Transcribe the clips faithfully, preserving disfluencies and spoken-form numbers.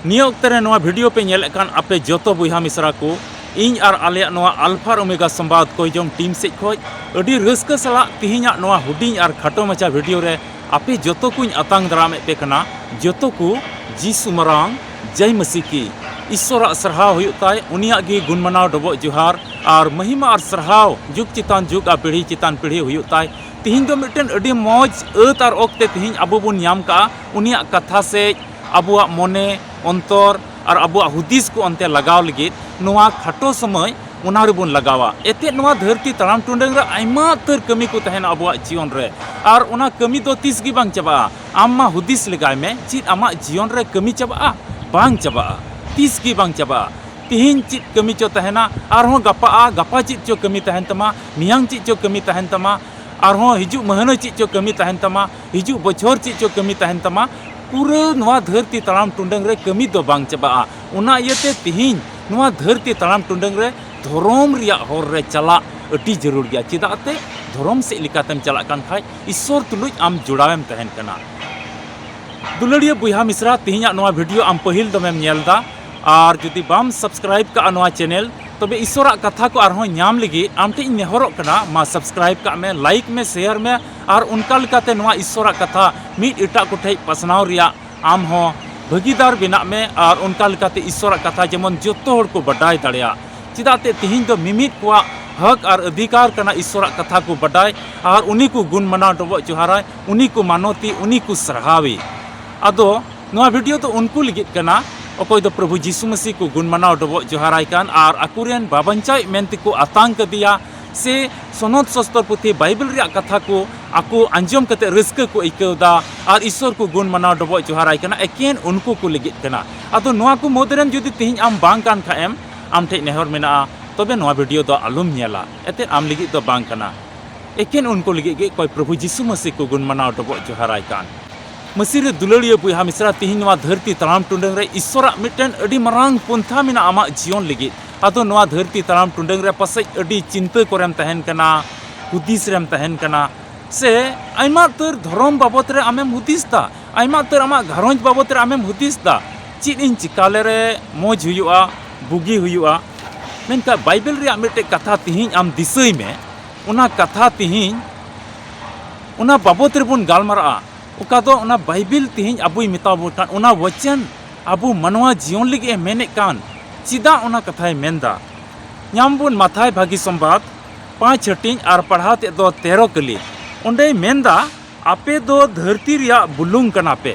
ᱱᱤᱭᱟᱹ ᱚᱠᱛᱮ ᱨᱮ ᱱᱚᱣᱟ video ᱯᱮ ᱧᱮᱞᱮᱫ ᱠᱟᱱ ᱟᱯᱮ ᱡᱚᱛᱚ ᱵᱚᱭᱦᱟ ᱢᱤᱥᱨᱟ ᱠᱚ, ᱤᱧ ᱟᱨ ᱟᱞᱮᱭᱟᱜ ᱱᱚᱣᱟ Alpha Omega ᱥᱚᱢᱵᱟᱫ ᱠᱚᱭᱡᱚᱝ team ᱥᱮᱫ ᱠᱷᱚᱱ ᱟᱹᱰᱤ ᱨᱟᱹᱥᱠᱟᱹ ᱥᱟᱞᱟᱜ ᱛᱤᱦᱤᱧᱟᱜ ᱱᱚᱣᱟ ᱦᱩᱰᱤᱧ ᱟᱨ ᱠᱷᱟᱴᱚ ᱢᱟᱪᱷᱟ video ᱨᱮ ᱟᱯᱮ ᱡᱚᱛᱚ ᱠᱚᱧ ᱟᱛᱟᱝ ᱫᱟᱨᱟᱢᱮᱫ ᱯᱮ ᱠᱟᱱᱟ᱾ ᱡᱚᱛᱚ ᱠᱚ ᱡᱤᱥᱩ ᱢᱟᱨᱟᱝ ᱡᱟᱭ ᱢᱟᱹᱥᱤ ᱠᱤ, ᱤᱥᱥᱚᱨᱟᱜ ᱥᱟᱨᱦᱟᱣ ᱦᱩᱭᱩᱜ ᱛᱟᱭ, ᱩᱱᱤᱭᱟᱜ ᱜᱮ ᱜᱩᱱ ᱢᱟᱱᱟᱣ ᱰᱚᱵᱚᱜ ᱡᱚᱦᱟᱨ ᱟᱨ ᱢᱟᱹᱦᱤᱢᱟ ᱟᱨ ᱥᱟᱨᱦᱟᱣ ᱡᱩᱜᱽ ᱪᱮᱛᱟᱱ ᱡᱩᱜᱽ ᱟᱨ ᱯᱤᱲᱦᱤ ᱪᱮᱛᱟᱱ ᱯᱤᱲᱦᱤ ᱦᱩᱭᱩᱜ ᱛᱟᱭ᱾ ᱛᱤᱦᱤᱧ ᱫᱚ ᱢᱤᱫᱴᱮᱱ ᱟᱹᱰᱤ ᱢᱚᱡᱽ ᱟᱹᱛ ᱟᱨ ᱚᱠᱛᱮ ᱛᱤᱦᱤᱧ ᱟᱵᱚ ᱵᱚᱱ ᱧᱟᱢ ᱠᱟᱜᱼᱟ᱾ ᱩᱱᱤᱭᱟᱜ ᱠᱟᱛᱷᱟ ᱥᱮᱡ ᱟᱵᱚᱣᱟᱜ ᱢᱚᱱᱮ, ᱚᱱᱛᱚᱨ ᱟᱨ ᱟᱵᱚᱣᱟᱜ ᱦᱩᱫᱤᱥ ᱠᱚ ᱚᱱᱛᱮ ᱞᱟᱜᱟᱣ ᱞᱟᱹᱜᱤᱫ ᱱᱚᱣᱟ ᱠᱷᱟᱴᱚ ᱥᱚᱢᱚᱭ ᱚᱱᱟ ᱨᱮᱵᱚᱱ ᱞᱟᱜᱟᱣᱟ᱾ ᱮᱛᱮᱫ ᱱᱚᱣᱟ ᱫᱷᱟᱹᱨᱛᱤ ᱛᱟᱲᱟᱢ ᱴᱩᱰᱟᱹᱝ ᱨᱮ ᱟᱭᱢᱟ ᱩᱛᱟᱹᱨ ᱠᱟᱹᱢᱤ ᱠᱚ ᱛᱟᱦᱮᱱᱟ ᱟᱵᱚᱣᱟᱜ ᱡᱤᱭᱚᱱ ᱨᱮ, ᱟᱨ ᱚᱱᱟ ᱠᱟᱹᱢᱤ ᱫᱚ ᱛᱤᱥ ᱜᱮ ᱵᱟᱝ ᱪᱟᱵᱟᱜᱼᱟ᱾ ᱟᱢ ᱢᱟ ᱦᱩᱫᱤᱥ ᱞᱮᱜᱟᱭ ᱢᱮ, ᱪᱮᱫ ᱟᱢᱟᱜ ᱡᱤᱭᱚᱱ ᱨᱮ ᱠᱟᱹᱢᱤ ᱪᱟᱵᱟᱜᱼᱟ? ᱵᱟᱝ ᱪᱟᱵᱟᱜᱼᱟ, ᱛᱤᱥ ᱜᱮ ᱵᱟᱝ ᱪᱟᱵᱟᱜᱼᱟ᱾ ᱛᱤᱦᱤᱧ ᱪᱮᱫ ᱠᱟᱹᱢᱤ ᱪᱚ ᱛᱟᱦᱮᱱᱟ, ᱟᱨᱦᱚᱸ ᱜᱟᱯᱟᱜᱼᱟ, ᱜᱟᱯᱟ ᱪᱮᱫ ᱪᱚ ᱠᱟᱹᱢᱤ ᱛᱟᱦᱮᱱ ᱛᱟᱢᱟ, ᱢᱮᱭᱟᱝ ᱪᱮᱫ ᱪᱚ ᱠᱟᱹᱢᱤ ᱛᱟᱦᱮᱱ ᱛᱟᱢᱟ, ᱟᱨᱦᱚᱸ ᱦᱤᱡᱩᱜ ᱢᱟᱹᱦᱱᱟᱹ ᱪᱮᱫ ᱪᱚ ᱠᱟᱹᱢᱤ ᱛᱟᱦᱮᱱ ᱛᱟᱢᱟ, ᱦᱤᱡᱩᱜ ᱵᱚᱪᱷᱚᱨ ᱪᱮᱫ ᱪᱚ ᱠᱟᱹᱢᱤ ᱛᱟᱦᱮᱱ ᱛᱟᱢᱟ᱾ ᱯᱩᱨᱟᱹ ᱱᱚᱣᱟ ᱫᱷᱟᱹᱨᱛᱤ ᱛᱟᱲᱟᱢ ᱴᱩᱰᱟᱹᱝ ᱨᱮ ᱠᱟᱹᱢᱤ ᱫᱚ ᱵᱟᱝ ᱪᱟᱵᱟᱜᱼᱟ᱾ ᱚᱱᱟ ᱤᱭᱟᱹᱛᱮ ᱛᱤᱦᱤᱧ ᱱᱚᱣᱟ ᱫᱷᱟᱹᱨᱛᱤ ᱛᱟᱲᱟᱢ ᱴᱩᱰᱟᱹᱝ ᱨᱮ ᱫᱷᱚᱨᱚᱢ ᱨᱮᱭᱟᱜ ᱦᱚᱨ ᱨᱮ ᱪᱟᱞᱟᱜ ᱟᱹᱰᱤ ᱡᱟᱹᱨᱩᱲ ᱜᱮᱭᱟ᱾ ᱪᱮᱫᱟᱜ ᱛᱮ ᱫᱷᱚᱨᱚᱢ ᱥᱮᱫ ᱞᱮᱠᱟᱛᱮᱢ ᱪᱟᱞᱟᱜ ᱠᱟᱱ ᱠᱷᱟᱡ ᱤᱥᱥᱚᱨ ᱛᱩᱞᱩᱡ ᱟᱢ ᱡᱚᱲᱟᱣᱮᱢ ᱛᱟᱦᱮᱱ ᱠᱟᱱᱟ᱾ ᱫᱩᱞᱟᱹᱲᱤᱭᱟᱹ ᱵᱚᱭᱦᱟ ᱢᱤᱥᱨᱟ, ᱛᱤᱦᱤᱧᱟᱜ ᱱᱚᱣᱟ video ᱟᱢ ᱯᱟᱹᱦᱤᱞ ᱫᱚᱢᱮᱢ ᱧᱮᱞ ᱮᱫᱟ, ᱟᱨ ᱡᱩᱫᱤ ᱵᱟᱢ subscribe ᱠᱟᱜᱼᱟ ᱱᱚᱣᱟ channel, ᱛᱚᱵᱮ ᱤᱥᱥᱚᱨᱟᱜ ᱠᱟᱛᱷᱟ ᱠᱚ ᱟᱨᱦᱚᱸ ᱧᱟᱢ ᱞᱟᱹᱜᱤᱫ ᱟᱢ ᱴᱷᱮᱱ ᱤᱧ ᱱᱮᱦᱚᱨᱚᱜ ᱠᱟᱱᱟ, ᱢᱟ subscribe ᱠᱟᱜ ᱢᱮ, like ᱢᱮ, share ᱢᱮ, ᱟᱨ ᱚᱱᱠᱟ ᱞᱮᱠᱟᱛᱮ ᱱᱚᱣᱟ ᱤᱥᱥᱚᱨᱟᱜ ᱠᱟᱛᱷᱟ ᱢᱤᱫ ᱮᱴᱟᱜ ᱠᱚᱴᱷᱮᱡ ᱯᱟᱥᱱᱟᱣ ᱨᱮᱭᱟᱜ ᱟᱢ ᱦᱚᱸ ᱵᱷᱟᱹᱜᱤᱫᱟᱨ ᱵᱮᱱᱟᱜ ᱢᱮ, ᱟᱨ ᱚᱱᱠᱟ ᱞᱮᱠᱟᱛᱮ ᱤᱥᱥᱚᱨᱟᱜ ᱠᱟᱛᱷᱟ ᱡᱮᱢᱚᱱ ᱡᱚᱛᱚ ᱦᱚᱲ ᱠᱚ ᱵᱟᱰᱟᱭ ᱫᱟᱲᱮᱭᱟᱜ᱾ ᱪᱮᱫᱟᱜ ᱛᱮ ᱛᱤᱦᱤᱧ ᱫᱚ ᱢᱤᱢᱤᱫ ᱠᱚᱣᱟᱜ ᱦᱚᱠ ᱟᱨ ᱚᱫᱷᱤᱠᱟᱨ ᱠᱟᱱᱟ ᱤᱥᱥᱚᱨᱟᱜ ᱠᱟᱛᱷᱟ ᱠᱚ ᱵᱟᱰᱟᱭ, ᱟᱨ ᱩᱱᱤ ᱠᱚ ᱜᱩᱱ ᱢᱟᱱᱟᱣ ᱰᱚᱵᱚᱜ ᱡᱚᱦᱟᱨᱟᱭ, ᱩᱱᱤ ᱠᱚ ᱢᱟᱱᱚᱛᱤ, ᱩᱱᱤ ᱠᱚ ᱥᱟᱨᱦᱟᱣᱤ᱾ ᱟᱫᱚ ᱱᱚᱣᱟ video ᱫᱚ ᱩᱱᱠᱩ ᱞᱟᱹᱜᱤᱫ ᱠᱟᱱᱟ, ᱚᱠᱚᱭ ᱫᱚ ᱯᱨᱚᱵᱷᱩ ᱡᱤᱥᱩ ᱢᱟᱹᱥᱤ ᱠᱚ ᱜᱩᱱ ᱢᱟᱱᱟᱣ ᱰᱚᱵᱚᱜ ᱡᱚᱦᱟᱨᱟᱭ ᱠᱟᱱ ᱟᱨ ᱟᱠᱚᱨᱮᱱ ᱵᱟᱵᱟᱧᱪᱟᱣᱤᱡ ᱢᱮᱱᱛᱮ ᱠᱚ ᱟᱛᱟᱝ ᱠᱟᱫᱮᱭᱟ, ᱥᱮ ᱥᱚᱱᱚᱛ ᱥᱚᱥᱛᱚᱨ ᱯᱩᱛᱷᱤ ᱵᱟᱭᱵᱮᱞ ᱨᱮᱭᱟᱜ ᱠᱟᱛᱷᱟ ᱠᱚ ᱟᱠᱚ ᱟᱸᱡᱚᱢ ᱠᱟᱛᱮ ᱨᱟᱹᱥᱠᱟᱹ ᱠᱚ ᱟᱹᱭᱠᱟᱹᱣ ᱮᱫᱟ ᱟᱨ ᱤᱥᱥᱚᱨ ᱠᱚ ᱜᱩᱱ ᱢᱟᱱᱟᱣ ᱰᱚᱵᱚᱜ ᱡᱚᱦᱟᱨᱟᱭ ᱠᱟᱱᱟ, ᱮᱠᱮᱱ ᱩᱱᱠᱩ ᱠᱚ ᱞᱟᱹᱜᱤᱫ ᱠᱟᱱᱟ᱾ ᱟᱫᱚ ᱱᱚᱣᱟ ᱠᱚ ᱢᱩᱫᱽ ᱨᱮᱱ ᱡᱩᱫᱤ ᱛᱤᱦᱤᱧ ᱟᱢ ᱵᱟᱝ ᱠᱟᱱ ᱠᱷᱟᱡ ᱮᱢ, ᱟᱢ ᱴᱷᱮᱡ ᱱᱮᱦᱚᱨ ᱢᱮᱱᱟᱜᱼᱟ, ᱛᱚᱵᱮ ᱱᱚᱣᱟ video ᱫᱚ ᱟᱞᱚᱢ ᱧᱮᱞᱟ᱾ ᱮᱛᱮᱫ ᱟᱢ ᱞᱟᱹᱜᱤᱫ ᱫᱚ ᱵᱟᱝ ᱠᱟᱱᱟ, ᱮᱠᱮᱱ ᱩᱱᱠᱩ ᱞᱟᱹᱜᱤᱫ ᱜᱮ ᱚᱠᱚᱭ ᱯᱨᱚᱵᱷᱩ ᱡᱤᱥᱩ ᱢᱟᱹᱥᱤ ᱠᱚ ᱜᱩᱱ ᱢᱟᱱᱟᱣ ᱰᱚᱵᱚᱜ ᱡᱚᱦᱟᱨᱟᱭ ᱠᱟᱱ᱾ ᱢᱟᱹᱥᱤ ᱨᱮ ᱫᱩᱞᱟᱹᱲᱤᱭᱟᱹ ᱵᱚᱭᱦᱟ ᱢᱤᱥᱨᱟ, ᱛᱤᱦᱤᱧ ᱱᱚᱣᱟ ᱫᱷᱟᱹᱨᱛᱤ ᱛᱟᱲᱟᱢ ᱴᱩᱰᱟᱹᱝ ᱨᱮ ᱤᱥᱥᱚᱨᱟᱜ ᱢᱤᱫᱴᱮᱱ ᱟᱹᱰᱤ ᱢᱟᱨᱟᱝ ᱯᱚᱱᱛᱷᱟ ᱢᱮᱱᱟᱜᱼᱟ ᱟᱢᱟᱜ ᱡᱤᱭᱚᱱ ᱞᱟᱹᱜᱤᱫ᱾ ᱟᱫᱚ ᱱᱚᱣᱟ ᱫᱷᱟᱹᱨᱛᱤ ᱛᱟᱲᱟᱢ ᱴᱩᱰᱟᱹᱝ ᱨᱮ ᱯᱟᱥᱮᱡ ᱟᱹᱰᱤ ᱪᱤᱱᱛᱟᱹ ᱠᱚᱨᱮᱢ ᱛᱟᱦᱮᱱ ᱠᱟᱱᱟ, ᱦᱩᱫᱤᱥ ᱨᱮᱢ ᱛᱟᱦᱮᱱ ᱠᱟᱱᱟ, ᱥᱮ ᱟᱭᱢᱟ ᱩᱛᱟᱹᱨ ᱫᱷᱚᱨᱚᱢ ᱵᱟᱵᱚᱛ ᱨᱮ ᱟᱢᱮᱢ ᱦᱩᱫᱤᱥ ᱫᱟ, ᱟᱭᱢᱟ ᱩᱛᱟᱹᱨ ᱟᱢᱟᱜ ᱜᱷᱟᱨᱚᱸᱡᱽ ᱵᱟᱵᱚᱛ ᱨᱮ ᱟᱢᱮᱢ ᱦᱩᱫᱤᱥ ᱫᱟ, ᱪᱮᱫ ᱤᱧ ᱪᱤᱠᱟ ᱞᱮᱨᱮ ᱢᱚᱡᱽ ᱦᱩᱭᱩᱜᱼᱟ, ᱵᱩᱜᱤ ᱦᱩᱭᱩᱜᱼᱟ᱾ ᱢᱮᱱᱠᱷᱟᱱ ᱵᱟᱭᱵᱮᱞ ᱨᱮᱭᱟᱜ ᱢᱤᱫᱴᱮᱡ ᱠᱟᱛᱷᱟ ᱛᱤᱦᱤᱧ ᱟᱢ ᱫᱤᱥᱟᱹᱭ ᱢᱮ, ᱚᱱᱟ ᱠᱟᱛᱷᱟ ᱛᱤᱦᱤᱧ ᱚᱱᱟ ᱵᱟᱵᱚᱛ ᱨᱮᱵᱚᱱ ᱜᱟᱞᱢᱟᱨᱟᱜᱼᱟ, ᱚᱠᱟ ᱫᱚ ᱚᱱᱟ ᱵᱟᱭᱵᱮᱞ ᱛᱤᱦᱤᱧ ᱟᱵᱚᱭ ᱢᱮᱛᱟ ᱵᱚᱱ ᱠᱟᱱ, ᱚᱱᱟ ᱣᱟᱪᱚᱱ ᱟᱵᱚ ᱢᱟᱱᱣᱟ ᱡᱤᱭᱚᱱ ᱞᱟᱹᱜᱤᱫ ᱮ ᱢᱮᱱᱮᱫ ᱠᱟᱱ, ᱪᱮᱫᱟᱜ ᱚᱱᱟ ᱠᱟᱛᱷᱟᱭ ᱢᱮᱱᱫᱟ? ᱧᱟᱢ ᱵᱚᱱ ᱢᱟᱛᱷᱟᱭ ᱵᱷᱟᱹᱜᱤ ᱥᱚᱢᱵᱟᱫ ᱯᱟᱸᱪ ᱦᱟᱹᱴᱤᱧ ᱟᱨ ᱯᱟᱲᱦᱟᱣ ᱛᱮᱫ ᱫᱚ ᱛᱮᱨᱚ ᱠᱟᱹᱞᱤ᱾ ᱚᱸᱰᱮᱭ ᱢᱮᱱᱫᱟ, ᱟᱯᱮ ᱫᱚ ᱫᱷᱟᱹᱨᱛᱤ ᱨᱮᱭᱟᱜ ᱵᱩᱞᱩᱝ ᱠᱟᱱᱟ ᱯᱮ᱾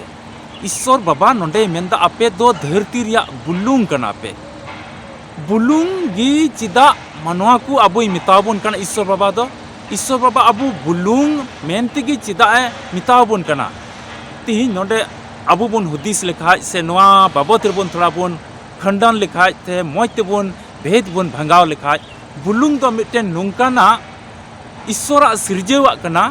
ᱤᱥᱥᱚᱨ ᱵᱟᱵᱟ ᱱᱚᱸᱰᱮᱭ ᱢᱮᱱᱫᱟ, ᱟᱯᱮ ᱫᱚ ᱫᱷᱟᱹᱨᱛᱤ ᱨᱮᱭᱟᱜ ᱵᱩᱞᱩᱝ ᱠᱟᱱᱟ ᱯᱮ᱾ ᱵᱩᱞᱩᱝ ᱜᱮ ᱪᱮᱫᱟᱜ ᱢᱟᱱᱣᱟ ᱠᱚ ᱟᱵᱚᱭ ᱢᱮᱛᱟ ᱵᱚᱱ ᱠᱟᱱᱟ ᱤᱥᱥᱚᱨ ᱵᱟᱵᱟ ᱫᱚ? ᱤᱥᱥᱚᱨ ᱵᱟᱵᱟ ᱟᱵᱚ ᱵᱩᱞᱩᱝ ᱢᱮᱱ ᱛᱮᱜᱮ ᱪᱮᱫᱟᱜ ᱮ ᱢᱮᱛᱟ ᱵᱚᱱ ᱠᱟᱱᱟ? ᱛᱤᱦᱤᱧ ᱱᱚᱰᱮ ᱟᱵᱚ ᱵᱚᱱ ᱦᱩᱫᱤᱥ ᱞᱮᱠᱷᱟᱡ ᱥᱮ ᱱᱚᱣᱟ ᱵᱟᱵᱚᱛ ᱨᱮᱵᱚᱱ ᱛᱷᱚᱲᱟ ᱵᱚᱱ ᱠᱷᱟᱱᱰᱟᱱ ᱞᱮᱠᱷᱟᱡ ᱛᱮ ᱢᱚᱡᱽ ᱛᱮᱵᱚᱱ ᱵᱷᱮᱫ ᱵᱚᱱ ᱵᱷᱟᱸᱜᱟᱣ ᱞᱮᱠᱷᱟᱡ, ᱵᱩᱞᱩᱝ ᱫᱚ ᱢᱤᱫᱴᱮᱱ ᱱᱚᱝᱠᱟᱱᱟᱜ ᱤᱥᱥᱚᱨᱟᱜ ᱥᱤᱨᱡᱟᱹᱣᱟᱜ ᱠᱟᱱᱟ,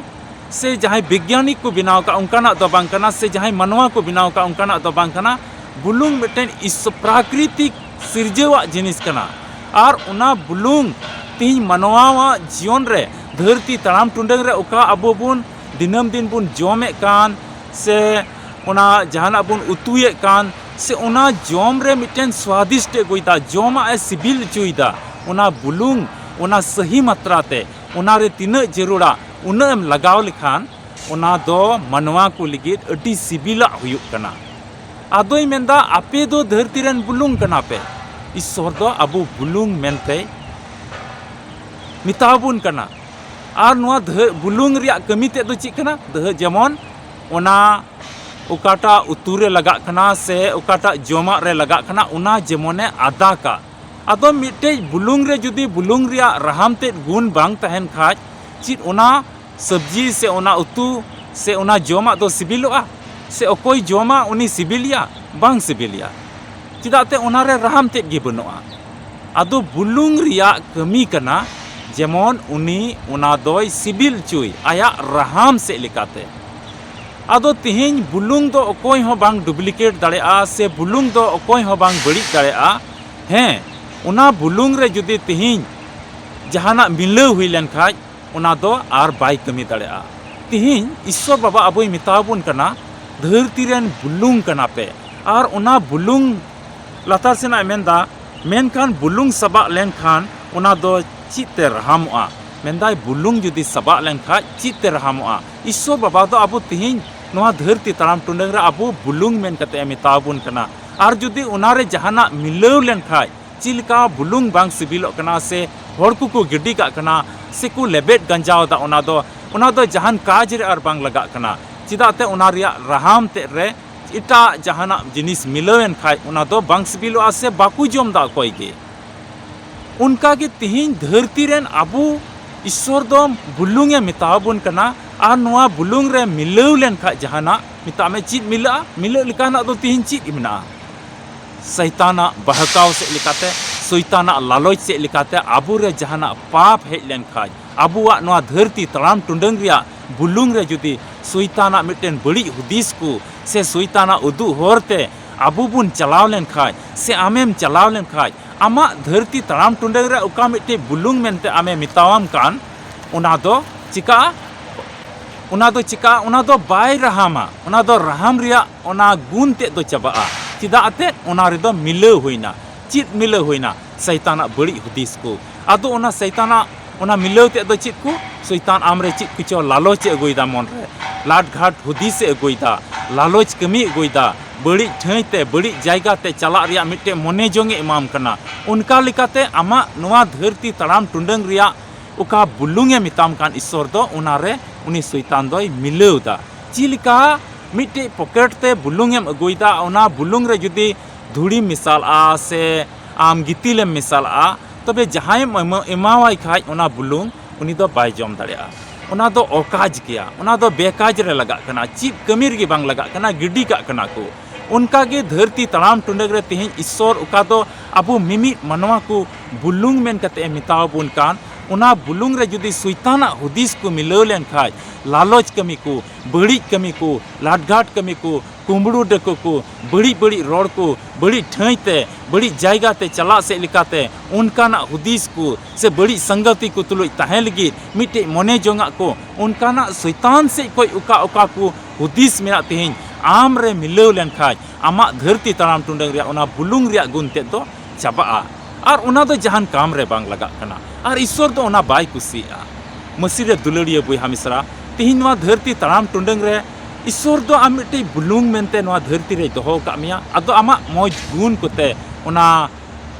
ᱥᱮ ᱡᱟᱦᱟᱸᱭ ᱵᱤᱜᱽᱜᱟᱱᱤ ᱠᱚ ᱵᱮᱱᱟᱣ ᱟᱠᱟᱫ ᱚᱱᱠᱟᱱᱟᱜ ᱫᱚ ᱵᱟᱝ ᱠᱟᱱᱟ, ᱥᱮ ᱡᱟᱦᱟᱸᱭ ᱢᱟᱱᱣᱟ ᱠᱚ ᱵᱮᱱᱟᱣ ᱟᱠᱟᱫ ᱚᱱᱠᱟᱱᱟᱜ ᱫᱚ ᱵᱟᱝ ᱠᱟᱱᱟ᱾ ᱵᱩᱞᱩᱝ ᱢᱤᱫᱴᱮᱱ ᱤᱥ-, ᱯᱨᱟᱠᱨᱤᱛᱤᱠ ᱥᱤᱨᱡᱟᱹᱣᱟᱜ ᱡᱤᱱᱤᱥ ᱠᱟᱱᱟ᱾ ᱟᱨ ᱚᱱᱟ ᱵᱩᱞᱩᱝ ᱛᱤᱦᱤᱧ ᱢᱟᱱᱣᱟᱣᱟᱜ ᱡᱤᱭᱚᱱ ᱨᱮ, ᱫᱷᱟᱹᱨᱛᱤ ᱛᱟᱲᱟᱢ ᱴᱩᱰᱟᱹᱝ ᱨᱮ ᱚᱠᱟ ᱟᱵᱚ ᱵᱚᱱ ᱫᱤᱱᱟᱹᱢ ᱫᱤᱱ ᱵᱚᱱ ᱡᱚᱢᱮᱫ ᱠᱟᱱ, ᱥᱮ ᱚᱱᱟ ᱡᱟᱦᱟᱱᱟᱜ ᱵᱚᱱ ᱩᱛᱩᱭᱮᱫ ᱠᱟᱱ, ᱥᱮ ᱚᱱᱟ ᱡᱚᱢ ᱨᱮ ᱢᱤᱫᱴᱮᱱ ᱥᱣᱟᱫᱤᱥᱴ ᱮ ᱟᱹᱜᱩᱭᱮᱫᱟ, ᱡᱚᱢᱟᱜ ᱮ ᱥᱤᱵᱤᱞ ᱦᱚᱪᱚᱭᱮᱫᱟ, ᱚᱱᱟ ᱵᱩᱞᱩᱝ, ᱚᱱᱟ ᱥᱟᱹᱦᱤ ᱢᱟᱛᱨᱟ ᱛᱮ, ᱚᱱᱟ ᱨᱮ ᱛᱤᱱᱟᱹᱜ ᱡᱟᱹᱨᱩᱲᱟ, ᱩᱱᱟᱹᱜ ᱮᱢ ᱞᱟᱜᱟᱣ ᱞᱮᱠᱷᱟᱱ, ᱚᱱᱟ ᱫᱚ ᱢᱟᱱᱣᱟ ᱠᱚ ᱞᱟᱹᱜᱤᱫ ᱟᱹᱰᱤ ᱥᱤᱵᱤᱞᱟᱜ ᱦᱩᱭᱩᱜ ᱠᱟᱱᱟ᱾ ᱟᱫᱚᱭ ᱢᱮᱱᱫᱟ, ᱟᱯᱮ ᱫᱚ ᱫᱷᱟᱹᱨᱛᱤ ᱨᱮᱱ ᱵᱩᱞᱩᱝ ᱠᱟᱱᱟ ᱯᱮ᱾ ᱤᱥᱥᱚᱨ ᱫᱚ ᱟᱵᱚ ᱵᱩᱞᱩᱝ ᱢᱮᱱᱛᱮᱭ ᱢᱮᱛᱟ ᱵᱚᱱ ᱠᱟᱱᱟ᱾ ᱟᱨ ᱱᱚᱣᱟ ᱫᱷᱟᱹ-, ᱵᱩᱞᱩᱝ ᱨᱮᱭᱟᱜ ᱠᱟᱹᱢᱤ ᱛᱮᱫ ᱫᱚ ᱪᱮᱫ ᱠᱟᱱᱟ? ᱫᱷᱟᱹ-, ᱡᱮᱢᱚᱱ ᱚᱱᱟ ᱚᱠᱟᱴᱟᱜ ᱩᱛᱩ ᱨᱮ ᱞᱟᱜᱟᱜ ᱠᱟᱱᱟ ᱥᱮ ᱚᱠᱟᱴᱟᱜ ᱡᱚᱢᱟᱜ ᱨᱮ ᱞᱟᱜᱟᱜ ᱠᱟᱱᱟ, ᱚᱱᱟ ᱡᱮᱢᱚᱱᱮ ᱟᱫᱟ ᱠᱟᱜ᱾ ᱟᱫᱚ ᱢᱤᱫᱴᱮᱡ ᱵᱩᱞᱩᱝ ᱨᱮ ᱡᱩᱫᱤ ᱵᱩᱞᱩᱝ ᱨᱮᱭᱟᱜ ᱨᱟᱦᱟᱢ ᱛᱮᱫ ᱜᱩᱱ ᱵᱟᱝ ᱛᱟᱦᱮᱱ ᱠᱷᱟᱡ, ᱪᱮᱫ ᱚᱱᱟ ᱥᱚᱵᱽᱡᱤ ᱥᱮ ᱚᱱᱟ ᱩᱛᱩ ᱥᱮ ᱚᱱᱟ ᱡᱚᱢᱟᱜ ᱫᱚ ᱥᱤᱵᱤᱞᱚᱜᱼᱟ? ᱥᱮ ᱚᱠᱚᱭ ᱡᱚᱢᱟ ᱩᱱᱤ ᱥᱤᱵᱤᱞᱮᱭᱟ? ᱵᱟᱝ ᱥᱤᱵᱤᱞᱮᱭᱟ᱾ ᱪᱮᱫᱟᱜ ᱛᱮ ᱚᱱᱟ ᱨᱮ ᱨᱟᱦᱟᱢ ᱛᱮᱫ ᱜᱮ ᱵᱟᱹᱱᱩᱜᱼᱟ᱾ ᱟᱫᱚ ᱵᱩᱞᱩᱝ ᱨᱮᱭᱟᱜ ᱠᱟᱹᱢᱤ ᱠᱟᱱᱟ, ᱡᱮᱢᱚᱱ ᱩᱱᱤ ᱚᱱᱟ ᱫᱚᱭ ᱥᱤᱵᱤᱞ ᱦᱚᱪᱚᱭ ᱟᱭᱟᱜ ᱨᱟᱦᱟᱢ ᱥᱮᱫ ᱞᱮᱠᱟᱛᱮ᱾ ᱟᱫᱚ ᱛᱤᱦᱤᱧ ᱵᱩᱞᱩᱝ ᱫᱚ ᱚᱠᱚᱭ ᱦᱚᱸ ᱵᱟᱝ ᱰᱩᱯᱞᱤᱠᱮᱴ ᱫᱟᱲᱮᱭᱟᱜᱼᱟ, ᱥᱮ ᱵᱩᱞᱩᱝ ᱫᱚ ᱚᱠᱚᱭ ᱦᱚᱸ ᱵᱟᱝ ᱵᱟᱹᱲᱤᱡ ᱫᱟᱲᱮᱭᱟᱜᱼᱟ᱾ ᱦᱮᱸ, ᱚᱱᱟ ᱵᱩᱞᱩᱝ ᱨᱮ ᱡᱩᱫᱤ ᱛᱤᱦᱤᱧ ᱡᱟᱦᱟᱱᱟᱜ ᱢᱤᱞᱟᱹᱣ ᱦᱩᱭ ᱞᱮᱱᱠᱷᱟᱡ, ᱚᱱᱟ ᱫᱚ ᱟᱨ ᱵᱟᱭ ᱠᱟᱹᱢᱤ ᱫᱟᱲᱮᱭᱟᱜᱼᱟ᱾ ᱛᱤᱦᱤᱧ ᱤᱥᱥᱚᱨ ᱵᱟᱵᱟ ᱟᱵᱚᱭ ᱢᱮᱛᱟ ᱵᱚᱱ ᱠᱟᱱᱟ, ᱫᱷᱟᱹᱨᱛᱤ ᱨᱮᱱ ᱵᱩᱞᱩᱝ ᱠᱟᱱᱟ ᱯᱮ᱾ ᱟᱨ ᱚᱱᱟ ᱵᱩᱞᱩᱝ ᱞᱟᱛᱟᱨ ᱥᱮᱱᱟᱜ ᱮ ᱢᱮᱱᱫᱟ, ᱢᱮᱱᱠᱷᱟᱱ ᱵᱩᱞᱩᱝ ᱥᱟᱵᱟᱜ ᱞᱮᱱᱠᱷᱟᱱ ᱚᱱᱟ ᱫᱚ ᱪᱮᱫ ᱛᱮ ᱨᱟᱦᱟᱢᱚᱜᱼᱟ? ᱢᱮᱱᱫᱟᱭ, ᱵᱩᱞᱩᱝ ᱡᱩᱫᱤ ᱥᱟᱵᱟᱜ ᱞᱮᱱᱠᱷᱟᱡ ᱪᱮᱫ ᱛᱮ ᱨᱟᱦᱟᱢᱚᱜᱼᱟ? ᱤᱥᱥᱚᱨ ᱵᱟᱵᱟ ᱫᱚ ᱟᱵᱚ ᱛᱤᱦᱤᱧ ᱱᱚᱣᱟ ᱫᱷᱟᱹᱨᱛᱤ ᱛᱟᱲᱟᱢ ᱴᱩᱰᱟᱹᱝ ᱨᱮ ᱟᱵᱚ ᱵᱩᱞᱩᱝ ᱢᱮᱱ ᱠᱟᱛᱮ ᱮ ᱢᱮᱛᱟᱣᱟᱵᱚᱱ ᱠᱟᱱᱟ᱾ ᱟᱨ ᱡᱩᱫᱤ ᱚᱱᱟᱨᱮ ᱡᱟᱦᱟᱱᱟᱜ ᱢᱤᱞᱟᱹᱣ ᱞᱮᱱᱠᱷᱟᱡ, ᱪᱮᱫ ᱞᱮᱠᱟ ᱵᱩᱞᱩᱝ ᱵᱟᱝ ᱥᱤᱵᱤᱞᱚᱜ ᱠᱟᱱᱟ ᱥᱮ ᱦᱚᱲ ᱠᱚᱠᱚ ᱜᱤᱰᱤ ᱠᱟᱜ ᱠᱟᱱᱟ ᱥᱮᱠᱚ ᱞᱮᱵᱮᱫ ᱜᱟᱸᱡᱟᱣ ᱮᱫᱟ, ᱚᱱᱟ ᱫᱚ, ᱚᱱᱟ ᱫᱚ ᱡᱟᱦᱟᱱ ᱠᱟᱡᱽ ᱨᱮ ᱟᱨ ᱵᱟᱝ ᱞᱟᱜᱟᱜ ᱠᱟᱱᱟ᱾ ᱪᱮᱫᱟᱜ ᱛᱮ ᱚᱱᱟ ᱨᱮᱭᱟᱜ ᱨᱟᱦᱟᱢ ᱛᱮᱫ ᱨᱮ ᱮᱴᱟᱜ ᱡᱟᱦᱟᱱᱟᱜ ᱡᱤᱱᱤᱥ ᱢᱤᱞᱟᱹᱣᱮᱱ ᱠᱷᱟᱡ ᱚᱱᱟ ᱫᱚ ᱵᱟᱝ ᱥᱤᱵᱤᱞᱚᱜᱼᱟ ᱥᱮ ᱵᱟᱠᱚ ᱡᱚᱢ ᱮᱫᱟ ᱚᱠᱚᱭ ᱜᱮ᱾ ᱚᱱᱠᱟ ᱜᱮ ᱛᱤᱦᱤᱧ ᱫᱷᱟᱹᱨᱛᱤ ᱨᱮᱱ ᱟᱵᱚ ᱤᱥᱥᱚᱨ ᱫᱚ ᱵᱩᱞᱩᱝ ᱮ ᱢᱮᱛᱟᱣᱟᱵᱚᱱ ᱠᱟᱱᱟ᱾ ᱟᱨ ᱱᱚᱣᱟ ᱵᱩᱞᱩᱝ ᱨᱮ ᱢᱤᱞᱟᱹᱣ ᱞᱮᱱ ᱠᱷᱟᱡ ᱡᱟᱦᱟᱱᱟᱜ, ᱢᱮᱛᱟᱜ ᱢᱮ, ᱪᱮᱫ ᱢᱤᱞᱟᱹᱜᱼᱟ? ᱢᱤᱞᱟᱹᱜ ᱞᱮᱠᱟᱱᱟᱜ ᱫᱚ ᱛᱤᱦᱤᱧ ᱪᱮᱫ ᱢᱮᱱᱟᱜᱼᱟ? ᱥᱚᱭᱛᱟᱱᱟᱜ ᱵᱟᱦᱠᱟᱣ ᱥᱮᱫ ᱞᱮᱠᱟᱛᱮ, ᱥᱚᱭᱛᱟᱱᱟᱜ ᱞᱟᱞᱚᱪ ᱥᱮᱫ ᱞᱮᱠᱟᱛᱮ ᱟᱵᱚᱨᱮ ᱡᱟᱦᱟᱱᱟᱜ ᱯᱟᱯ ᱦᱮᱡ ᱞᱮᱱᱠᱷᱟᱡ, ᱟᱵᱚᱣᱟᱜ ᱱᱚᱣᱟ ᱫᱷᱟᱹᱨᱛᱤ ᱛᱟᱲᱟᱢ ᱴᱩᱰᱟᱹᱝ ᱨᱮᱭᱟᱜ ᱵᱩᱞᱩᱝ ᱨᱮ ᱡᱩᱫᱤ ᱥᱚᱭᱛᱟᱱᱟᱜ ᱢᱤᱫᱴᱮᱱ ᱵᱟᱹᱲᱤᱡ ᱦᱩᱫᱤᱥ ᱠᱚ ᱥᱮ ᱥᱚᱭᱛᱟᱱᱟᱜ ᱩᱫᱩᱜ ᱦᱚᱨ ᱛᱮ ᱟᱵᱚ ᱵᱚᱱ ᱪᱟᱞᱟᱣ ᱞᱮᱱᱠᱷᱟᱡ ᱥᱮ ᱟᱢᱮᱢ ᱪᱟᱞᱟᱣ ᱞᱮᱱᱠᱷᱟᱡ, ᱟᱢᱟᱜ ᱫᱷᱟᱹᱨᱛᱤ ᱛᱟᱲᱟᱢ ᱴᱩᱰᱟᱹᱝ ᱨᱮ ᱚᱠᱟ ᱢᱤᱫᱴᱮᱡ ᱵᱩᱞᱩᱝ ᱢᱮᱱᱛᱮ ᱟᱢᱮ ᱢᱮᱛᱟᱣᱟᱢ ᱠᱟᱱ, ᱚᱱᱟ ᱫᱚ ᱪᱤᱠᱟᱜᱼᱟ? ᱚᱱᱟ ᱫᱚ ᱪᱤᱠᱟᱜᱼᱟ? ᱚᱱᱟ ᱫᱚ ᱵᱟᱭ ᱨᱟᱦᱟᱢᱟ᱾ ᱚᱱᱟ ᱫᱚ ᱨᱟᱦᱟᱢ ᱨᱮᱭᱟᱜ ᱚᱱᱟ ᱜᱩᱱ ᱛᱮᱫ ᱫᱚ ᱪᱟᱵᱟᱜᱼᱟ᱾ ᱪᱮᱫᱟᱜ ᱮᱱᱛᱮᱫ? ᱚᱱᱟ ᱨᱮᱫᱚ ᱢᱤᱞᱟᱹᱣ ᱦᱩᱭᱱᱟ᱾ ᱪᱮᱫ ᱢᱤᱞᱟᱹᱣ ᱦᱩᱭᱱᱟ? ᱥᱚᱭᱛᱟᱱᱟᱜ ᱵᱟᱹᱲᱤᱡ ᱦᱩᱫᱤᱥ ᱠᱚ᱾ ᱟᱫᱚ ᱚᱱᱟ ᱥᱚᱭᱛᱟᱱᱟᱜ ᱚᱱᱟ ᱢᱤᱞᱟᱹᱣ ᱛᱮᱫ ᱫᱚ ᱪᱮᱫ ᱠᱚ? ᱥᱚᱭᱛᱟᱱ ᱟᱢᱨᱮ ᱪᱮᱫ ᱠᱚᱪᱚ ᱞᱟᱞᱚᱪ ᱮ ᱟᱹᱜᱩᱭᱮᱫᱟ, ᱢᱚᱱ ᱨᱮ ᱞᱟᱴᱜᱷᱟᱴ ᱦᱩᱫᱤᱥ ᱮ ᱟᱹᱜᱩᱭᱮᱫᱟ, ᱞᱟᱞᱚᱪ ᱠᱟᱹᱢᱤ ᱟᱹᱜᱩᱭᱮᱫᱟ, ᱵᱟᱹᱲᱤᱡ ᱴᱷᱟᱹᱭ ᱛᱮ, ᱵᱟᱹᱲᱤᱡ ᱡᱟᱭᱜᱟ ᱛᱮ ᱪᱟᱞᱟᱜ ᱨᱮᱭᱟᱜ ᱢᱤᱫᱴᱮᱡ ᱢᱚᱱᱮ ᱡᱚᱝ ᱮ ᱮᱢᱟᱢ ᱠᱟᱱᱟ᱾ ᱚᱱᱠᱟ ᱞᱮᱠᱟᱛᱮ ᱟᱢᱟᱜ ᱱᱚᱣᱟ ᱫᱷᱟᱹᱨᱛᱤ ᱛᱟᱲᱟᱢ ᱴᱩᱰᱟᱹᱝ ᱨᱮᱭᱟᱜ ᱚᱠᱟ ᱵᱩᱞᱩᱝ ᱮ ᱢᱮᱛᱟᱢ ᱠᱟᱱ ᱤᱥᱥᱚᱨ ᱫᱚ, ᱚᱱᱟᱨᱮ ᱩᱱᱤ ᱥᱚᱭᱛᱟᱱ ᱫᱚᱭ ᱢᱤᱞᱟᱹᱣ ᱮᱫᱟ᱾ ᱪᱮᱫ ᱞᱮᱠᱟ ᱢᱤᱫᱴᱮᱡ ᱯᱚᱠᱮᱴ ᱛᱮ ᱵᱩᱞᱩᱝ ᱮᱢ ᱟᱹᱜᱩᱭᱮᱫᱟ, ᱚᱱᱟ ᱵᱩᱞᱩᱝ ᱨᱮ ᱡᱩᱫᱤ ᱫᱷᱩᱲᱤᱢ ᱢᱮᱥᱟᱞᱟᱜᱼᱟ ᱥᱮ ᱟᱢ ᱜᱤᱛᱤᱞᱮᱢ ᱢᱮᱥᱟᱞᱟᱜᱼᱟ, ᱛᱚᱵᱮ ᱡᱟᱦᱟᱸᱭᱮᱢ ᱮᱢᱟ-, ᱮᱢᱟᱣᱟᱭ ᱠᱷᱟᱡ ᱚᱱᱟ ᱵᱩᱞᱩᱝ, ᱩᱱᱤ ᱫᱚ ᱵᱟᱭ ᱡᱚᱢ ᱫᱟᱲᱮᱭᱟᱜᱼᱟ᱾ ᱚᱱᱟ ᱫᱚ ᱚᱠᱟᱡᱽ ᱜᱮᱭᱟ, ᱚᱱᱟ ᱫᱚ ᱵᱮᱠᱟᱡᱽ ᱨᱮ ᱞᱟᱜᱟᱜ ᱠᱟᱱᱟ, ᱪᱮᱫ ᱠᱟᱹᱢᱤ ᱨᱮᱜᱮ ᱵᱟᱝ ᱞᱟᱜᱟᱜ ᱠᱟᱱᱟ, ᱜᱤᱰᱤ ᱠᱟᱜ ᱠᱟᱱᱟ ᱠᱚ᱾ ᱚᱱᱠᱟ ᱜᱮ ᱫᱷᱟᱹᱨᱛᱤ ᱛᱟᱲᱟᱢ ᱴᱩᱰᱟᱹᱝ ᱨᱮ ᱛᱮᱦᱮᱧ ᱤᱥᱥᱚᱨ ᱚᱠᱟ ᱫᱚ ᱟᱵᱚ ᱢᱤᱢᱤᱫ ᱢᱟᱱᱣᱟ ᱠᱚ ᱵᱩᱞᱩᱝ ᱢᱮᱱ ᱠᱟᱛᱮ ᱮ ᱢᱮᱛᱟᱣᱟᱵᱚᱱ ᱠᱟᱱ, ᱚᱱᱟ ᱵᱩᱞᱩᱝ ᱨᱮ ᱡᱩᱫᱤ ᱥᱚᱭᱛᱟᱱᱟᱜ ᱦᱩᱫᱤᱥ ᱠᱚ ᱢᱤᱞᱟᱹᱣ ᱞᱮᱱ ᱠᱷᱟᱡ, ᱞᱟᱞᱚᱪ ᱠᱟᱹᱢᱤ ᱠᱚ, ᱵᱟᱹᱲᱤᱡ ᱠᱟᱹᱢᱤ ᱠᱚ, ᱞᱟᱴᱜᱷᱟᱴ ᱠᱟᱹᱢᱤ ᱠᱚ, ᱠᱩᱢᱵᱽᱲᱩ ᱰᱟᱹᱠᱩ ᱠᱚ, ᱵᱟᱹᱲᱤᱡ ᱵᱟᱹᱲᱤᱡ ᱨᱚᱲ ᱠᱚ, ᱵᱟᱹᱲᱤᱡ ᱴᱷᱟᱹᱭ ᱛᱮ, ᱵᱟᱹᱲᱤᱡ ᱡᱟᱭᱜᱟ ᱛᱮ ᱪᱟᱞᱟᱜ ᱥᱮᱫ ᱞᱮᱠᱟᱛᱮ ᱚᱱᱠᱟᱱᱟᱜ ᱦᱩᱫᱤᱥ ᱠᱚ ᱥᱮ ᱵᱟᱹᱲᱤᱡ ᱥᱟᱝᱜᱟᱛᱤ ᱠᱚ ᱛᱩᱞᱩᱡ ᱛᱟᱦᱮᱸ ᱞᱟᱹᱜᱤᱫ ᱢᱤᱫᱴᱮᱡ ᱢᱚᱱᱮ ᱡᱚᱝᱟᱜ ᱠᱚ, ᱚᱱᱠᱟᱱᱟᱜ ᱥᱚᱭᱛᱟᱱ ᱥᱮᱫ ᱠᱷᱚᱡ ᱚᱠᱟ ᱚᱠᱟ ᱠᱚ ᱦᱩᱫᱤᱥ ᱢᱮᱱᱟᱜ ᱛᱮᱦᱮᱧ ᱟᱢ ᱨᱮ ᱢᱤᱞᱟᱹᱣ ᱞᱮᱱᱠᱷᱟᱱ, ᱟᱢᱟᱜ ᱫᱷᱟᱹᱨᱛᱤ ᱛᱟᱲᱟᱢ ᱴᱩᱰᱟᱹᱝ ᱨᱮᱭᱟᱜ ᱚᱱᱟ ᱵᱩᱞᱩᱝ ᱨᱮᱭᱟᱜ ᱜᱩᱱ ᱛᱮᱫ ᱫᱚ ᱪᱟᱵᱟᱜᱼᱟ᱾ ᱟᱨ ᱚᱱᱟ ᱫᱚ ᱡᱟᱦᱟᱱ ᱠᱟᱢ ᱨᱮ ᱵᱟᱝ ᱞᱟᱜᱟᱜ ᱠᱟᱱᱟ᱾ ᱟᱨ ᱤᱥᱥᱚᱨ ᱫᱚ ᱚᱱᱟ ᱵᱟᱭ ᱠᱩᱥᱤᱭᱟᱜᱼᱟ᱾ ᱢᱟᱹᱥᱤ ᱨᱮ ᱫᱩᱞᱟᱹᱲᱤᱭᱟᱹ ᱵᱚᱭᱦᱟ ᱢᱤᱥᱨᱟ, ᱛᱤᱦᱤᱧ ᱱᱚᱣᱟ ᱫᱷᱟᱹᱨᱛᱤ ᱛᱟᱲᱟᱢ ᱴᱩᱰᱟᱹᱝ ᱨᱮ ᱤᱥᱥᱚᱨ ᱫᱚ ᱟᱢ ᱢᱤᱫᱴᱤᱡ ᱵᱩᱞᱩᱝ ᱢᱮᱱᱛᱮ ᱱᱚᱣᱟ ᱫᱷᱟᱹᱨᱛᱤ ᱨᱮᱭ ᱫᱚᱦᱚ ᱟᱠᱟᱫ ᱢᱮᱭᱟ᱾ ᱟᱫᱚ ᱟᱢᱟᱜ ᱢᱚᱡᱽ ᱜᱩᱱ ᱠᱚᱛᱮ, ᱚᱱᱟ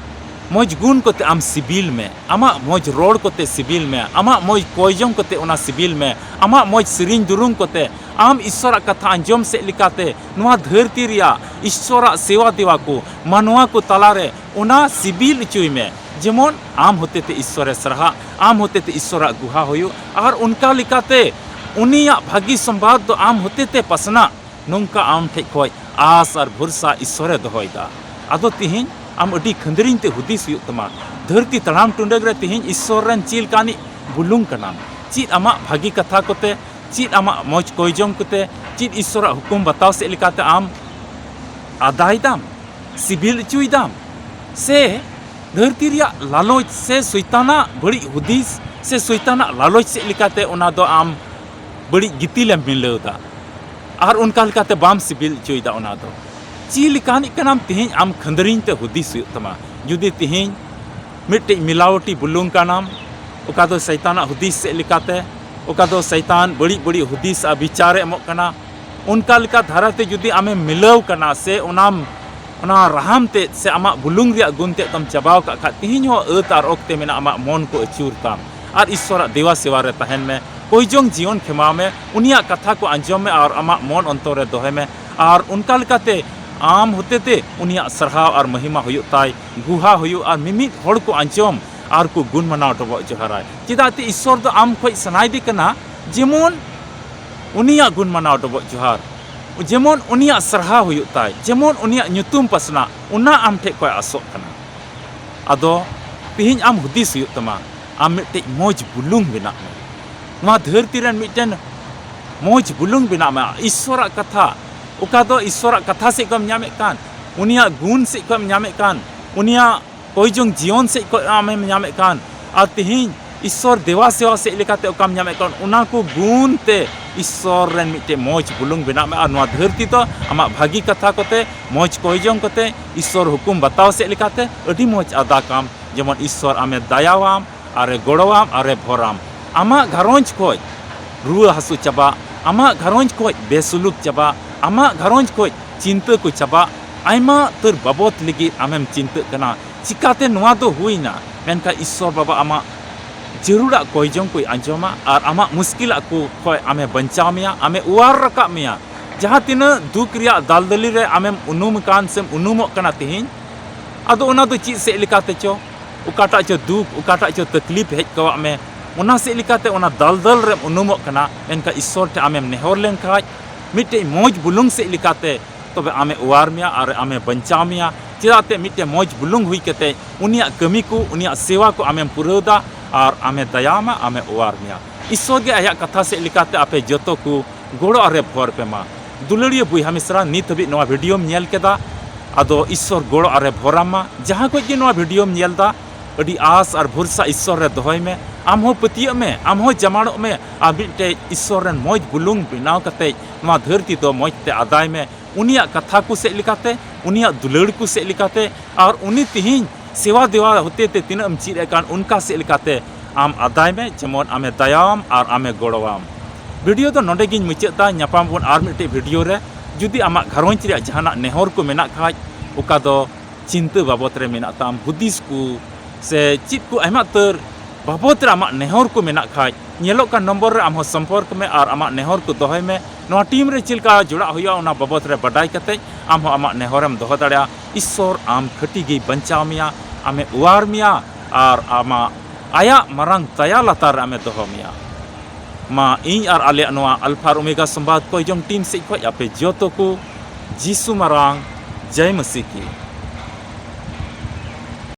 ᱢᱚᱡᱽ ᱜᱩᱱ ᱠᱚᱛᱮ ᱟᱢ ᱥᱤᱵᱤᱞ ᱢᱮ, ᱟᱢᱟᱜ ᱢᱚᱡᱽ ᱨᱚᱲ ᱠᱚᱛᱮ ᱥᱤᱵᱤᱞ ᱢᱮ, ᱟᱢᱟᱜ ᱢᱚᱡᱽ ᱠᱚᱭᱡᱚᱝ ᱠᱚᱛᱮ ᱚᱱᱟ ᱥᱤᱵᱤᱞ ᱢᱮ, ᱟᱢᱟᱜ ᱢᱚᱡᱽ ᱥᱮᱨᱮᱧ ᱫᱩᱨᱩᱝ ᱠᱚᱛᱮ ᱟᱢ ᱤᱥᱥᱚᱨᱟᱜ ᱠᱟᱛᱷᱟ ᱟᱸᱡᱚᱢ ᱥᱮᱫ ᱞᱮᱠᱟᱛᱮ ᱱᱚᱣᱟ ᱫᱷᱟᱹᱨᱛᱤ ᱨᱮᱭᱟᱜ ᱤᱥᱥᱚᱨᱟᱜ ᱥᱮᱣᱟ ᱫᱮᱣᱟ ᱠᱚ, ᱢᱟᱱᱣᱟ ᱠᱚ ᱛᱟᱞᱟᱨᱮ ᱚᱱᱟ ᱥᱤᱵᱤᱞ ᱦᱚᱪᱚᱭ ᱢᱮ, ᱡᱮᱢᱚᱱ ᱟᱢ ᱦᱚᱛᱮᱛᱮ ᱤᱥᱥᱚᱨᱮ ᱥᱟᱨᱦᱟᱜ, ᱟᱢ ᱦᱚᱛᱮᱛᱮ ᱤᱥᱥᱚᱨᱟᱜ ᱜᱩᱦᱟ ᱦᱩᱭᱩᱜ, ᱟᱨ ᱚᱱᱠᱟ ᱞᱮᱠᱟᱛᱮ ᱩᱱᱤᱭᱟᱜ ᱵᱷᱟᱹᱜᱤ ᱥᱚᱢᱵᱟᱫ ᱫᱚ ᱟᱢ ᱦᱚᱛᱮᱛᱮ ᱯᱟᱥᱱᱟᱜ᱾ ᱱᱚᱝᱠᱟ ᱟᱢ ᱴᱷᱮᱡ ᱠᱷᱚᱡ ᱟᱥ ᱟᱨ ᱵᱷᱚᱨᱥᱟ ᱤᱥᱥᱚᱨᱮ ᱫᱚᱦᱚᱭᱮᱫᱟ᱾ ᱟᱫᱚ ᱛᱤᱦᱤᱧ ᱟᱢ ᱟᱹᱰᱤ ᱠᱷᱟᱹᱱᱫᱽᱨᱤᱧ ᱛᱮ ᱦᱩᱫᱤᱥ ᱦᱩᱭᱩᱜ ᱛᱟᱢᱟ, ᱫᱷᱟᱹᱨᱛᱤ ᱛᱟᱲᱟᱢ ᱴᱩᱰᱟᱹᱝ ᱨᱮ ᱛᱤᱦᱤᱧ ᱤᱥᱥᱚᱨ ᱨᱮᱱ ᱪᱮᱫ ᱞᱮᱠᱟᱱᱤᱡ ᱵᱩᱞᱩᱝ ᱠᱟᱱᱟᱢ? ᱪᱮᱫ ᱟᱢᱟᱜ ᱵᱷᱟᱹᱜᱤ ᱠᱟᱛᱷᱟ ᱠᱚᱛᱮ, ᱪᱮᱫ ᱟᱢᱟᱜ ᱢᱚᱡᱽ ᱠᱚᱭᱡᱚᱝ ᱠᱚᱛᱮ, ᱪᱮᱫ ᱤᱥᱥᱚᱨᱟᱜ ᱦᱩᱠᱩᱢ ᱵᱟᱛᱟᱣ ᱥᱮᱫ ᱞᱮᱠᱟᱛᱮ ᱟᱢ ᱟᱫᱟᱭ ᱫᱟᱢ, ᱥᱤᱵᱤᱞ ᱦᱚᱪᱚᱭ ᱫᱟᱢ, ᱥᱮ ᱫᱷᱟᱹᱨᱛᱤ ᱨᱮᱭᱟᱜ ᱞᱟᱞᱚᱪ ᱥᱮ ᱥᱚᱭᱛᱟᱱᱟᱜ ᱵᱟᱹᱲᱤᱡ ᱦᱩᱫᱤᱥ ᱥᱮ ᱥᱚᱭᱛᱟᱱᱟᱜ ᱞᱟᱞᱚᱪ ᱥᱮᱫ ᱞᱮᱠᱟᱛᱮ ᱚᱱᱟ ᱫᱚ ᱟᱢ ᱵᱟᱹᱲᱤᱡ ᱜᱤᱛᱤᱞᱮᱢ ᱢᱤᱞᱟᱹᱣ ᱮᱫᱟ, ᱟᱨ ᱚᱱᱠᱟ ᱞᱮᱠᱟᱛᱮ ᱵᱟᱢ ᱥᱤᱵᱤᱞ ᱦᱚᱪᱚᱭᱮᱫᱟ? ᱚᱱᱟ ᱫᱚ ᱪᱮᱫ ᱞᱮᱠᱟᱱᱤᱡ ᱠᱟᱱᱟᱢ? ᱛᱮᱦᱮᱧ ᱟᱢ ᱠᱷᱟᱹᱱᱫᱽᱨᱤᱧ ᱛᱮ ᱦᱩᱫᱤᱥ ᱦᱩᱭᱩᱜ ᱛᱟᱢᱟ᱾ ᱡᱩᱫᱤ ᱛᱮᱦᱮᱧ ᱢᱤᱫᱴᱮᱡ ᱢᱤᱞᱟᱣᱴᱤ ᱵᱩᱞᱩᱝ ᱠᱟᱱᱟᱢ, ᱚᱠᱟ ᱫᱚ ᱥᱚᱭᱛᱟᱱᱟᱜ ᱦᱩᱫᱤᱥ ᱥᱮᱫ ᱞᱮᱠᱟᱛᱮ, ᱚᱠᱟ ᱫᱚ ᱥᱚᱭᱛᱟᱱ ᱵᱟᱹᱲᱤᱡ ᱵᱟᱹᱲᱤᱡ ᱦᱩᱫᱤᱥ ᱟᱨ ᱵᱤᱪᱟᱨᱮ ᱮᱢᱚᱜ ᱠᱟᱱᱟ, ᱚᱱᱠᱟ ᱞᱮᱠᱟ ᱫᱷᱟᱨᱟᱛᱮ ᱡᱩᱫᱤ ᱟᱢᱮᱢ ᱢᱤᱞᱟᱹᱣ ᱠᱟᱱᱟ ᱥᱮ ᱚᱱᱟᱢ, ᱚᱱᱟ ᱨᱟᱦᱟᱢ ᱛᱮᱫ ᱥᱮ ᱟᱢᱟᱜ ᱵᱩᱞᱩᱝ ᱨᱮᱭᱟᱜ ᱜᱩᱱ ᱛᱮᱫ ᱫᱚᱢ ᱪᱟᱵᱟᱣ ᱠᱟᱜ ᱠᱷᱟᱡ, ᱛᱤᱦᱤᱧ ᱦᱚᱸ ᱟᱹᱛ ᱟᱨ ᱚᱠᱛᱮ ᱢᱮᱱᱟᱜᱼᱟ ᱟᱢᱟᱜ ᱢᱚᱱ ᱠᱚ ᱟᱹᱪᱩᱨ ᱛᱟᱢ ᱟᱨ ᱤᱥᱥᱚᱨᱟᱜ ᱫᱮᱣᱟ ᱥᱮᱣᱟ ᱨᱮ ᱛᱟᱦᱮᱱ ᱢᱮ, ᱠᱚᱭᱡᱚᱝ ᱡᱤᱭᱚᱱ ᱠᱷᱮᱢᱟᱣ ᱢᱮ, ᱩᱱᱤᱭᱟᱜ ᱠᱟᱛᱷᱟ ᱠᱚ ᱟᱸᱡᱚᱢ ᱢᱮ ᱟᱨ ᱟᱢᱟᱜ ᱢᱚᱱ ᱚᱱᱛᱚᱨ ᱨᱮ ᱫᱚᱦᱚᱭ ᱢᱮ᱾ ᱟᱨ ᱚᱱᱠᱟ ᱞᱮᱠᱟᱛᱮ ᱟᱢ ᱦᱚᱛᱮᱛᱮ ᱩᱱᱤᱭᱟᱜ ᱥᱟᱨᱦᱟᱣ ᱟᱨ ᱢᱚᱦᱤᱢᱟ ᱦᱩᱭᱩᱜ ᱛᱟᱭ, ᱜᱩᱦᱟ ᱦᱩᱭᱩᱜ, ᱟᱨ ᱢᱤᱢᱤᱫ ᱦᱚᱲ ᱠᱚ ᱟᱸᱡᱚᱢ ᱟᱨ ᱠᱚ ᱜᱩᱱ ᱢᱟᱱᱟᱣ ᱰᱚᱵᱚᱜ ᱡᱚᱦᱟᱨᱟᱭ᱾ ᱪᱮᱫᱟᱜ ᱛᱮ ᱤᱥᱥᱚᱨ ᱫᱚ ᱟᱢ ᱠᱷᱚᱡ ᱥᱟᱱᱟᱭᱮᱫᱮ ᱠᱟᱱᱟ ᱡᱮᱢᱚᱱ ᱩᱱᱤᱭᱟᱜ ᱜᱩᱱ ᱢᱟᱱᱟᱣ ᱰᱚᱵᱚᱜ ᱡᱚᱦᱟᱨ, ᱡᱮᱢᱚᱱ ᱩᱱᱤᱭᱟᱜ ᱥᱟᱨᱦᱟᱣ ᱦᱩᱭᱩᱜ ᱛᱟᱭ, ᱡᱮᱢᱚᱱ ᱩᱱᱤᱭᱟᱜ ᱧᱩᱛᱩᱢ ᱯᱟᱥᱱᱟᱜ, ᱚᱱᱟ ᱟᱢ ᱴᱷᱮᱡ ᱠᱷᱚᱡ ᱟᱥᱚᱜ ᱠᱟᱱᱟ᱾ ᱟᱫᱚ ᱛᱤᱦᱤᱧ ᱟᱢ ᱦᱩᱫᱤᱥ ᱦᱩᱭᱩᱜ ᱛᱟᱢᱟ, ᱟᱢ ᱢᱤᱫᱴᱮᱡ ᱢᱚᱡᱽ ᱵᱩᱞᱩᱝ ᱵᱮᱱᱟᱜ ᱢᱮ᱾ ᱱᱚᱣᱟ ᱫᱷᱟᱹᱨᱛᱤ ᱨᱮᱱ ᱢᱤᱫᱴᱮᱱ ᱢᱚᱡᱽ ᱵᱩᱞᱩᱝ ᱵᱮᱱᱟᱜ ᱢᱮ᱾ ᱤᱥᱥᱚᱨᱟᱜ ᱠᱟᱛᱷᱟ, ᱚᱠᱟ ᱫᱚ ᱤᱥᱥᱚᱨᱟᱜ ᱠᱟᱛᱷᱟ ᱥᱮᱫ ᱠᱷᱚᱱ ᱧᱟᱢᱮᱫ ᱠᱟᱱ, ᱩᱱᱤᱭᱟᱜ ᱜᱩᱱ ᱥᱮᱫ ᱠᱷᱚᱱ ᱧᱟᱢᱮᱫ ᱠᱟᱱ, ᱩᱱᱤᱭᱟᱜ ᱠᱚᱭᱡᱚᱝ ᱡᱤᱭᱚᱱ ᱥᱮᱫ ᱠᱷᱚᱱ ᱟᱢᱮᱢ ᱧᱟᱢᱮᱫ ᱠᱟᱱ, ᱟᱨ ᱛᱤᱦᱤᱧ ᱤᱥᱥᱚᱨ ᱫᱮᱵᱟ ᱥᱮᱵᱟ ᱥᱮᱫ ᱞᱮᱠᱟᱛᱮ ᱚᱠᱟᱢ ᱧᱟᱢᱮᱫ ᱠᱟᱱ, ᱚᱱᱟ ᱠᱚ ᱜᱩᱱ ᱛᱮ ᱤᱥᱥᱚᱨ ᱨᱮᱱ ᱢᱤᱫᱴᱮᱡ ᱢᱚᱡᱽ ᱵᱩᱞᱩᱝ ᱵᱮᱱᱟᱜ ᱢᱮ᱾ ᱟᱨ ᱱᱚᱣᱟ ᱫᱷᱟᱹᱨᱛᱤ ᱫᱚ ᱟᱢᱟᱜ ᱵᱷᱟᱹᱜᱤ ᱠᱟᱛᱷᱟ ᱠᱚᱛᱮ, ᱢᱚᱡᱽ ᱠᱚᱭ ᱡᱚᱝ ᱠᱚᱛᱮ, ᱤᱥᱥᱚᱨ ᱦᱩᱠᱩᱢ ᱵᱟᱛᱟᱣ ᱥᱮᱫ ᱞᱮᱠᱟᱛᱮ ᱟᱹᱰᱤ ᱢᱚᱡᱽ ᱟᱫᱟ ᱠᱟᱢ, ᱡᱮᱢᱚᱱ ᱤᱥᱥᱚᱨ ᱟᱢᱮ ᱫᱟᱭᱟᱣᱟᱢ, ᱟᱨᱮ ᱜᱚᱲᱚᱣᱟᱢ, ᱟᱨᱮ ᱵᱷᱚᱨᱟᱢ᱾ ᱟᱢᱟᱜ ᱜᱷᱟᱨᱚᱸᱡᱽ ᱠᱷᱚᱡ ᱨᱩᱣᱟᱹ ᱦᱟᱹᱥᱩ ᱪᱟᱵᱟᱜ, ᱟᱢᱟᱜ ᱜᱷᱟᱨᱚᱸᱡᱽ ᱠᱷᱚᱡ ᱵᱮᱥᱩᱞᱩᱠ ᱪᱟᱵᱟᱜ, ᱟᱢᱟᱜ ᱜᱷᱟᱨᱚᱸᱡᱽ ᱠᱷᱚᱡ ᱪᱤᱱᱛᱟᱹ ᱠᱚ ᱪᱟᱵᱟᱜ᱾ ᱟᱭᱢᱟ ᱩᱛᱟᱹᱨ ᱵᱟᱵᱚᱛ ᱞᱟᱹᱜᱤᱫ ᱟᱢᱮᱢ ᱪᱤᱱᱛᱟᱹᱜ ᱠᱟᱱᱟ, ᱪᱤᱠᱟᱛᱮ ᱱᱚᱣᱟ ᱫᱚ ᱦᱩᱭᱱᱟ? ᱢᱮᱱᱠᱷᱟᱱ ᱤᱥᱥᱚᱨ ᱵᱟᱵᱟ ᱟᱢᱟᱜ ᱡᱟᱹᱨᱩᱲᱟᱜ ᱠᱚᱭ ᱡᱚᱝ ᱠᱚᱭ ᱟᱸᱡᱚᱢᱟ ᱟᱨ ᱟᱢᱟᱜ ᱢᱩᱥᱠᱤᱞᱟᱜ ᱠᱚ ᱠᱷᱚᱡ ᱟᱢᱮ ᱵᱟᱧᱪᱟᱣ ᱢᱮᱭᱟ, ᱟᱢᱮ ᱚᱣᱟᱨ ᱨᱟᱠᱟᱵ ᱢᱮᱭᱟ᱾ ᱡᱟᱦᱟᱸ ᱛᱤᱱᱟᱹᱜ ᱫᱩᱠ ᱨᱮᱭᱟᱜ ᱫᱟᱞᱫᱟᱹᱞᱤ ᱨᱮ ᱟᱢᱮᱢ ᱩᱱᱩᱢ ᱟᱠᱟᱱ ᱥᱮᱢ ᱩᱱᱩᱢᱚᱜ ᱠᱟᱱᱟ ᱛᱮᱦᱮᱧ, ᱟᱫᱚ ᱚᱱᱟ ᱫᱚ ᱪᱮᱫ ᱥᱮᱫ ᱞᱮᱠᱟᱛᱮ ᱪᱚ, ᱚᱠᱟᱴᱟᱜ ᱪᱚ ᱫᱩᱠ, ᱚᱠᱟᱴᱟᱜ ᱪᱚ ᱛᱟᱠᱞᱤᱯ ᱦᱮᱡ ᱠᱟᱣᱟᱜ ᱢᱮ, ᱚᱱᱟ ᱥᱮᱫ ᱞᱮᱠᱟᱛᱮ ᱚᱱᱟ ᱫᱟᱞᱫᱟᱞ ᱨᱮᱢ ᱩᱱᱩᱢᱚᱜ ᱠᱟᱱᱟ᱾ ᱢᱮᱱᱠᱷᱟᱱ ᱤᱥᱥᱚᱨ ᱴᱷᱮᱱ ᱟᱢᱮᱢ ᱱᱮᱦᱚᱨ ᱞᱮᱱᱠᱷᱟᱡ ᱢᱤᱫᱴᱮᱡ ᱢᱚᱡᱽ ᱵᱩᱞᱩᱝ ᱥᱮᱫ ᱞᱮᱠᱟᱛᱮ, ᱛᱚᱵᱮ ᱟᱢᱮ ᱚᱣᱟᱨ ᱢᱮᱭᱟ ᱟᱨ ᱟᱢᱮ ᱵᱟᱧᱪᱟᱣ ᱢᱮᱭᱟ᱾ ᱪᱮᱫᱟᱜ ᱛᱮ ᱢᱤᱫᱴᱮᱡ ᱢᱚᱡᱽ ᱵᱩᱞᱩᱝ ᱦᱩᱭ ᱠᱟᱛᱮ ᱩᱱᱤᱭᱟᱜ ᱠᱟᱹᱢᱤ ᱠᱚ, ᱩᱱᱤᱭᱟᱜ ᱥᱮᱣᱟ ᱠᱚ ᱟᱢᱮᱢ ᱯᱩᱨᱟᱹᱣ ᱫᱟ ᱟᱨ ᱟᱢᱮ ᱫᱟᱭᱟᱢᱟ, ᱟᱢᱮ ᱚᱣᱟᱨ ᱢᱮᱭᱟ᱾ ᱤᱥᱥᱚᱨ ᱜᱮ ᱟᱭᱟᱜ ᱠᱟᱛᱷᱟ ᱥᱮᱫ ᱞᱮᱠᱟᱛᱮ ᱟᱯᱮ ᱡᱚᱛᱚ ᱠᱚ ᱜᱚᱲᱚ ᱟᱨᱮ ᱵᱷᱚᱨ ᱯᱮ ᱢᱟ᱾ ᱫᱩᱞᱟᱹᱲᱤᱭᱟᱹ ᱵᱚᱭᱦᱟ ᱢᱤᱥᱨᱟ, ᱱᱤᱛ ᱦᱟᱹᱵᱤᱡ ᱱᱚᱣᱟ ᱵᱷᱤᱰᱤᱭᱳᱢ ᱧᱮᱞ ᱠᱮᱫᱟ, ᱟᱫᱚ ᱤᱥᱥᱚᱨ ᱜᱚᱲᱚ ᱟᱨᱮ ᱵᱷᱚᱨᱟᱢ ᱢᱟ᱾ ᱡᱟᱦᱟᱸ ᱠᱷᱚᱡ ᱜᱮ ᱱᱚᱣᱟ ᱵᱷᱤᱰᱤᱭᱳᱢ ᱧᱮᱞ ᱫᱟ, ᱟᱹᱰᱤ ᱟᱸᱥ ᱟᱨ ᱵᱷᱚᱨᱥᱟ ᱤᱥᱥᱚᱨ ᱨᱮ ᱫᱚᱦᱚᱭ ᱢᱮ᱾ ᱟᱢ ᱦᱚᱸ ᱯᱟᱹᱛᱭᱟᱹᱜ ᱢᱮ, ᱟᱢ ᱦᱚᱸ ᱡᱟᱢᱟᱲᱚᱜ ᱢᱮ ᱟᱨ ᱢᱤᱫᱴᱮᱡ ᱤᱥᱥᱚᱨ ᱨᱮᱱ ᱢᱚᱡᱽ ᱵᱩᱞᱩᱝ ᱵᱮᱱᱟᱣ ᱠᱟᱛᱮ ᱱᱚᱣᱟ ᱫᱷᱟᱹᱨᱛᱤ ᱫᱚ ᱢᱚᱡᱽ ᱛᱮ ᱟᱫᱟᱭ ᱢᱮ᱾ ᱩᱱᱤᱭᱟᱜ ᱠᱟᱛᱷᱟ ᱠᱚ ᱥᱮᱫ ᱞᱮᱠᱟᱛᱮ, ᱩᱱᱤᱭᱟᱜ ᱫᱩᱞᱟᱹᱲ ᱠᱚ ᱥᱮᱫ ᱞᱮᱠᱟᱛᱮ, ᱟᱨ ᱩᱱᱤ ᱛᱮᱦᱮᱧ ᱥᱮᱣᱟ ᱫᱮᱣᱟ ᱦᱚᱛᱮ ᱛᱮ ᱛᱤᱱᱟᱹᱜ ᱮᱢ ᱪᱮᱫ ᱮᱫ ᱠᱟᱱ, ᱚᱱᱠᱟ ᱥᱮᱫ ᱞᱮᱠᱟᱛᱮ ᱟᱢ ᱟᱫᱟᱭ ᱢᱮ, ᱡᱮᱢᱚᱱ ᱟᱢᱮ ᱫᱟᱭᱟᱣᱟᱢ ᱟᱨ ᱟᱢᱮ ᱜᱚᱲᱚᱣᱟᱢ᱾ ᱵᱷᱤᱰᱤᱭᱳ ᱫᱚ ᱱᱚᱰᱮ ᱜᱤᱧ ᱢᱩᱪᱟᱹᱫ ᱫᱟ᱾ ᱧᱟᱯᱟᱢ ᱵᱚᱱ ᱟᱨ ᱢᱤᱫᱴᱮᱡ ᱵᱷᱤᱰᱤᱭᱳ ᱨᱮ᱾ ᱡᱩᱫᱤ ᱟᱢᱟᱜ ᱜᱷᱟᱨᱚᱸᱡᱽ ᱨᱮᱭᱟᱜ ᱡᱟᱦᱟᱱᱟᱜ ᱱᱮᱦᱚᱨ ᱠᱚ ᱢᱮᱱᱟᱜ ᱠᱷᱟᱡ, ᱚᱠᱟ ᱫᱚ ᱪᱤᱱᱛᱟᱹ ᱵᱟᱵᱚᱛ ᱨᱮ ᱢᱮᱱᱟᱜ ᱛᱟᱢ, ᱦᱩᱫᱤᱥ ᱠᱚ, ᱥᱮ ᱪᱮᱫ ᱠᱚ ᱟᱭᱢᱟ ᱩᱛᱟᱹᱨ ᱵᱟᱵᱚᱛ ᱨᱮ ᱟᱢᱟᱜ ᱱᱮᱦᱚᱨ ᱠᱚ ᱢᱮᱱᱟᱜ ᱠᱷᱟᱡ, ᱧᱮᱞᱚᱜ ᱠᱟᱱ ᱱᱚᱢᱵᱚᱨ ᱨᱮ ᱟᱢ ᱦᱚᱸ ᱥᱚᱢᱯᱚᱨᱠ ᱢᱮ ᱟᱨ ᱟᱢᱟᱜ ᱱᱮᱦᱚᱨ ᱠᱚ ᱫᱚᱦᱚᱭ ᱢᱮ᱾ ᱱᱚᱣᱟ ᱴᱤᱢ ᱨᱮ ᱪᱮᱫ ᱞᱮᱠᱟ ᱡᱚᱲᱟᱜ ᱦᱩᱭᱩᱜᱼᱟ, ᱚᱱᱟ ᱵᱟᱵᱚᱛ ᱨᱮ ᱵᱟᱰᱟᱭ ᱠᱟᱛᱮ ᱟᱢ ᱦᱚᱸ ᱟᱢᱟᱜ ᱱᱮᱦᱚᱨᱮᱢ ᱫᱚᱦᱚ ᱫᱟᱲᱮᱭᱟᱜᱼᱟ᱾ ᱤᱥᱥᱚᱨ ᱟᱢ ᱠᱷᱟᱹᱴᱤ ᱜᱮᱭ ᱵᱟᱧᱪᱟᱣ ᱢᱮᱭᱟ, ᱟᱢᱮ ᱚᱣᱟᱨ ᱢᱮᱭᱟ ᱟᱨ ᱟᱢᱟᱜ, ᱟᱭᱟᱜ ᱢᱟᱨᱟᱝ ᱫᱟᱭᱟ ᱞᱟᱛᱟᱨ ᱨᱮ ᱟᱢᱮ ᱫᱚᱦᱚ ᱢᱮᱭᱟ᱾ ᱢᱟ ᱤᱧ ᱟᱨ ᱟᱞᱮᱭᱟᱜ ᱱᱚᱣᱟ ᱟᱞᱯᱷᱟ ᱟᱨ ᱳᱢᱮᱜᱟ ᱥᱚᱢᱵᱟᱫ ᱠᱚᱭ ᱡᱚᱝ ᱴᱤᱢ ᱥᱮᱫ ᱠᱷᱚᱡ ᱟᱯᱮ ᱡᱚᱛᱚ ᱠᱚ ᱡᱤᱥᱩ ᱢᱟᱨᱟᱝ ᱡᱟᱭ ᱢᱟᱹᱥᱤ ᱠᱤ᱾